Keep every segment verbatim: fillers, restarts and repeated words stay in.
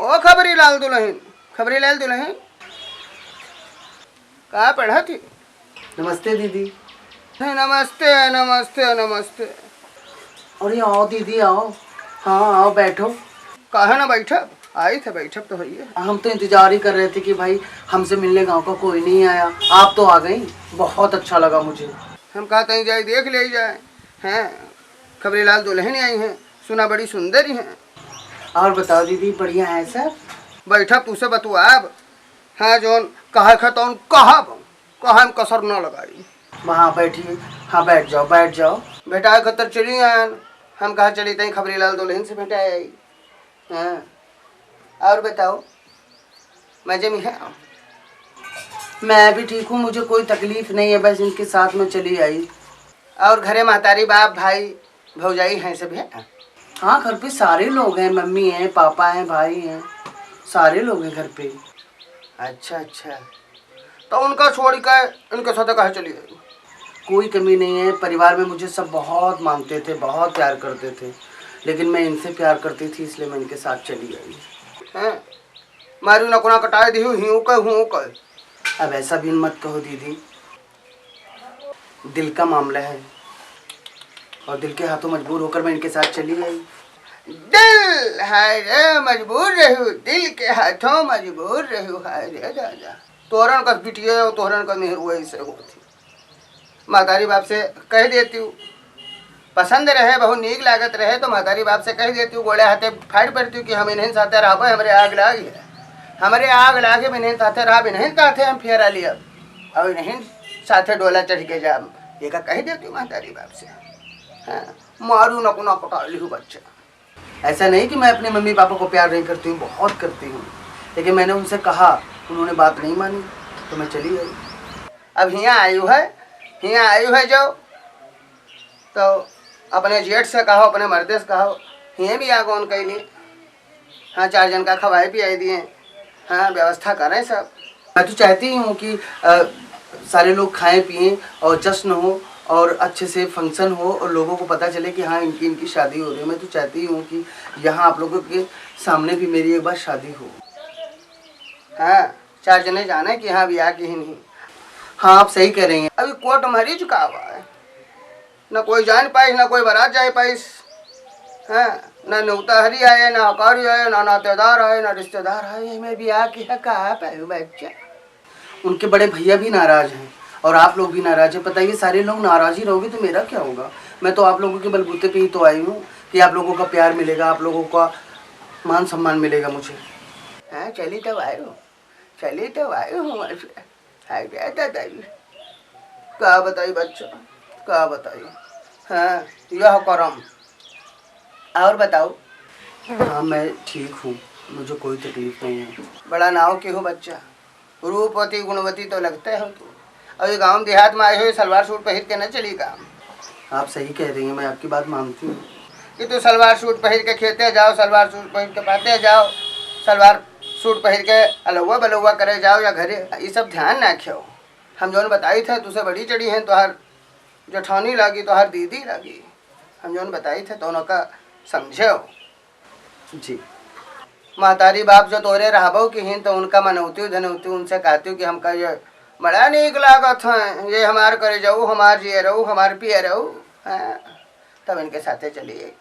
ओ खबरी लाल दुलहिन, खबरी लाल दुलहिन, का पढ़त ही? नमस्ते दीदी। नमस्ते, नमस्ते, नमस्ते। अरे आओ दीदी, आओ। हाँ, आओ, बैठो। काहे ना बैठब? आई थे, बैठब तो हइये। हम तो इंतजार ही कर रहे थे कि भाई, हमसे मिलने गाँव का कोई नहीं आया, आप तो आ गई, बहुत अच्छा लगा मुझे। हम कहा तहीं जाई, देख ले जाए। हैं, खबरी लाल दुलहिन आई हैं, सुना बड़ी सुंदर ही हैं। और बताओ दीदी, बढ़िया है सब? बैठब, तुसे बतुआब। हाँ, जौन कहे ख तौन कहब, कहे में कसर न लगाई। वहाँ बैठिए। हाँ, बैठ जाओ, बैठ जाओ। भेटाए खतर चली आन, हम कहा चली तई खबरी लाल दुलहिन से भेटाए आई। हाँ, और बताओ, मजे में है? मैं भी ठीक हूँ, मुझे कोई तकलीफ नहीं है, बस इनके साथ में चली आई। और घरे महतारी, बाप, भाई, भौजाई हैं सब है? हाँ, घर पे सारे लोग हैं, मम्मी हैं, पापा हैं, भाई हैं, सारे लोग हैं घर पे। अच्छा, अच्छा, तो उनका छोड़ के इनके साथ कहे चली आई? कोई कमी नहीं है, परिवार में मुझे सब बहुत मानते थे, बहुत प्यार करते थे, लेकिन मैं इनसे प्यार करती थी, इसलिए मैं इनके साथ चली आई। हैं? मारू नकुना कटाए दिहू, हियूं के, हुओं के। अब ऐसा भी मत कहो दीदी, दिल का मामला है और दिल के हाथों मजबूर होकर मैं इनके साथ चली आई। दिल, हाय रे, मजबूर रहू, दिल के हाथों मजबूर रहू, हाय रे दादा। तोहरन कस बिटिया और तोहरन का मेहरुआ ऐसे होती। महतारी बाप से कह देती हूँ, पसंद रहे, बहुत नीक लागत रहे, तो महतारी बाप से कह देती हूँ, गोड़े हाथे फाड़ पड़ती हूँ कि हम इन्हन साथे रहबे, हमरे आग लाग है, हमरे आग लागे, हम इन्हन साथे रहब, इन्हन साथे हम फेरा लियब, और इन्हन साथे डोला चढ़ के जाब, ये का कह देती हूँ महतारी बाप से। हाँ, मारू नकुना कटा लिहू बच्चा। ऐसा नहीं कि मैं अपने मम्मी पापा को प्यार नहीं करती हूँ, बहुत करती हूँ, लेकिन मैंने उनसे कहा, उन्होंने बात नहीं मानी, तो मैं चली आई। अब हियाँ आयु है, हियाँ आयु है जो, तो अपने जेठ से कहो, अपने मर्दे से कहो, हियाँ भी आगोन कैली। हाँ, चार जन का खवाए पियाए दिए, हाँ, व्यवस्था करें सब। मैं तो चाहती हूँ कि, अ, सारे लोग खाएं पिएं और जश्न हो और अच्छे से function हो और लोगों को पता चले कि हाँ, इनकी, इनकी शादी हो रही है। मैं तो चाहती हूँ कि यहाँ आप लोगों के सामने भी मेरी एक बार शादी हो। हाँ, चार जने जाने कि हाँ, ब्याह की ही नहीं। हाँ, आप सही कह रही हैं। अभी court marriage का हुआ है, न कोई जान पाइस, न कोई बारात जाए पाइस। हाँ, न नौतहरी आए, न हकारी आए, न नातेदार आए, न रिश्तेदार आए। मैं ब्याह की है, कहाँ पायू बच्चा? उनके बड़े भैया भी नाराज हैं और आप लोग भी नाराज हैं। बताइए, सारे लोग नाराज ही रहोगे तो मेरा क्या होगा? मैं तो आप लोगों के बलबूते पे ही तो आई हूँ कि आप लोगों का प्यार मिलेगा, आप लोगों का मान सम्मान मिलेगा मुझे। हाँ, चली तो आए हो, चली तो आए हो वहाँ से। हाय रे दादा जी, का बताई बच्चा, का बताई। हाँ, यह करम। और बताओ। हाँ, मैं ठीक हूँ, मुझे कोई तकलीफ नहीं है। बड़ा नाव की हो बच्चा, रूपवती गुणवती तो लगते हो तू। और ये गाँव देहात में आए हो, ये सलवार सूट पहिर के न चली काम। आप सही कह रही हैं, मैं आपकी बात मानती हूँ। कि तू सलवार सूट पहिर के खेते जाओ, सलवार सूट पहिर के पाते जाओ, सलवार सूट पहिर के अलौआ बलौआ करे जाओ या घरे, ये सब ध्यान ना रखियो। हम जौन बताई थे, तुसे बड़ी चढ़ी हैं, तोहार जेठानी लागी, तोहार दीदी लागी। हम जौन बताई थे, तो उनका समझे हो। जी। महतारी बाप जो तोरे रहबो की हिन, तो उनका मनौती धनौती, उनसे कहती कि हमका ये बड़ा नीक लागत है, ये हमार करे जाऊ, हमार जिए रहू, हमार पिए रहू। हाँ, तब इनके साथे चलिए,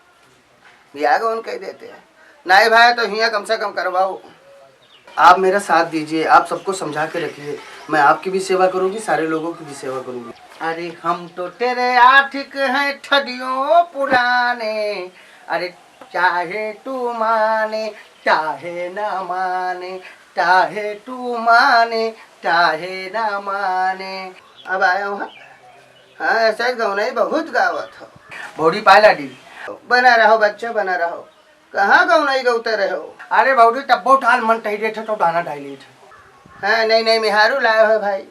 ब्याह गौन कह देते हैं। नाई भाई, तो हियाँ कम से कम करवाओ। आप मेरा साथ दीजिए, आप सबको समझा के रखिए। मैं आपकी भी सेवा करूँगी, सारे लोगों की भी सेवा करूँगी। अरे हम तो तेरे आशिक हैं सदियों पुराने, अरे चाहे तू माने, चाहे ना माने, चाहे तू माने, चाहे ना माने। अब आया हूँ। हाँ, ऐसा गौनई बहुत गावत हो। भौजी पाए लागी। बना रहो बच्चा, बना रहो। कहाँ गौनई गौते रहो? अरे भौजी, तब बहुत हाल मन टही देत है तो दाना डाल लेत है। हाँ, नहीं, नहीं, मेहारू लायो है भाई,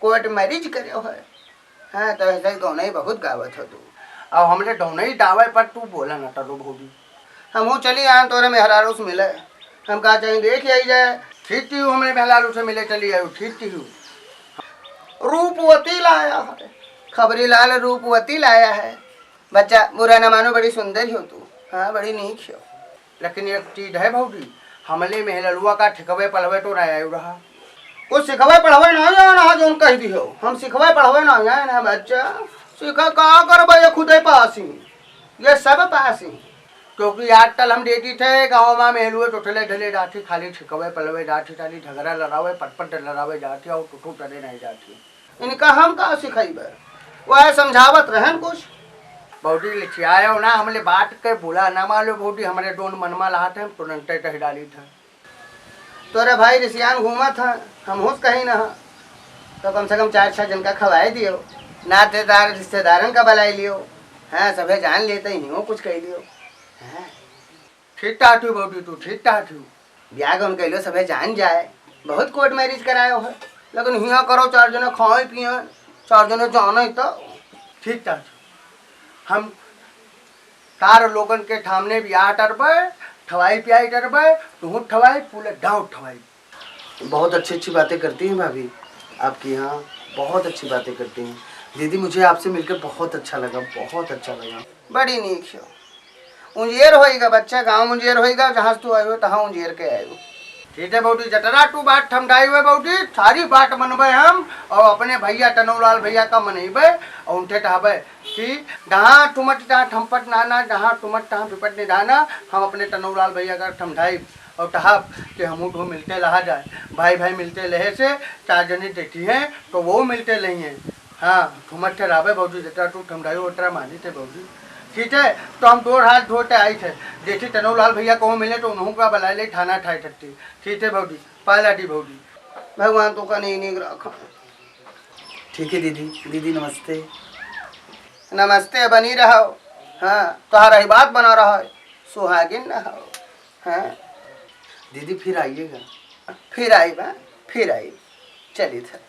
कोर्ट मैरिज करे हो। हाँ, तो ऐसा गौनई बहुत गावत हो तू। अब हमरे गौनई दावे पर तू बोला ना टरो भौजी। हमहू चली आन तोरे मेहरारू से मिले। हम कहा चाही देख आई जाए। ठीक ती हूँ, हमरे मेहरारू से मिले चली आयो, ठीक ती हूँ। रूपवती लाया है, खबरी लाल रूपवती लाया है। बच्चा बुरा न मानो, बड़ी सुंदर हो तू। हाँ, बड़ी नीक हो। लेकिन एक चीज है भौजी, हमले मेहलरुआ का ठिकवे पलवे तो नहीं आयु रहा। कुछ सिखवे पढ़वे ना आया ना, जौन कह दियो। हम सिखवे पढ़वे ना आया ना बच्चा। सिखा का करबे ये खुदे पासी, ये सब पासी। क्योंकि आजकल हम देखी थे गाँव में मेहलुए टुटले ढले जाती, खाली ठिकवे पलवे जाती, खाली झगड़ा लड़ावे, पटपट लड़ावे जाती और टुटू टरे नहीं जाती। इनका हम का सिखाइबे? वह समझावत रहन कुछ। भौजी लिखियायो ना, हमले बात के बुला ना मालो भौजी, हमरे दोन मन में लहात है, हम तुरंते कह डाली था। तोरे भाई रिसियान घूमत है, हम होश कहीं ना, तो कम से कम चार छह जन का खवाए दियो, नातेदार रिश्तेदारन का बुलाए लियो। हाँ, सभे जान लेते ही हो कुछ कह लियो। हाँ। ठीक ठाक थी भौजी, तू ठीक ठाक थी। ब्याह गौन कैलो सभे जान जाए, बहुत कोर्ट मैरिज करायो है, लेकिन हियाँ करो चार जने खाए पिए, चार जने जाने तो। ठीक ठाक थी। हम तार लोगन के ठामने ब्याह टरबे, ठवाई पियाई टरबे, तू ठवाई, पूरे गाँव ठवाई। बहुत अच्छी अच्छी बातें करती हैं भाभी, आपकी यहाँ बहुत अच्छी बातें करती हैं। दीदी, मुझे आपसे मिलकर बहुत अच्छा लगा, बहुत अच्छा लगा। बड़ी नीक हो। उंजेर होइगा बच्चा, गाँव उंजेर होइगा, जहाँ से तू आयो तहाँ उंजेर के आयो। ठीक है भौजी, जतरा तू बात ठमडाई हुए भौजी, सारी बात मनबे हम, और अपने भैया टनौलाल भैया का मनइबे, और उनके कहबे कि जहाँ ठुमट तहाँ ठमपट नाना, जहाँ ठुमट तहाँ पिपट निधाना, हम अपने टनौलाल भैया का ठमडाई। और टहब कि हमहू तो मिलते लहा जाए, भाई भाई मिलते लहे से चार जने देखी हैं तो वो मिलते लही हैं। हाँ, ठुमट ठहरावे भौजी, जतरा तू ठमडाई ओतरा मानी थे भौजी। ठीक है, तो हम दो हाथ धोते आई थे, देखी टनौलाल भैया कहूँ मिले तो उन्हों का बुला ले, थाना ठाई ठट्टी। ठीक है भौजी, पाला दी भौजी। भगवान तो का नहीं निक रखा। ठीक है दीदी, दीदी नमस्ते। नमस्ते, बनी रहो। हाँ, तोहरा ही बात बना रहा है, सुहागिन न हो। हाँ। दीदी फिर आइएगा। फिर आइबा, फिर आइब। चली था।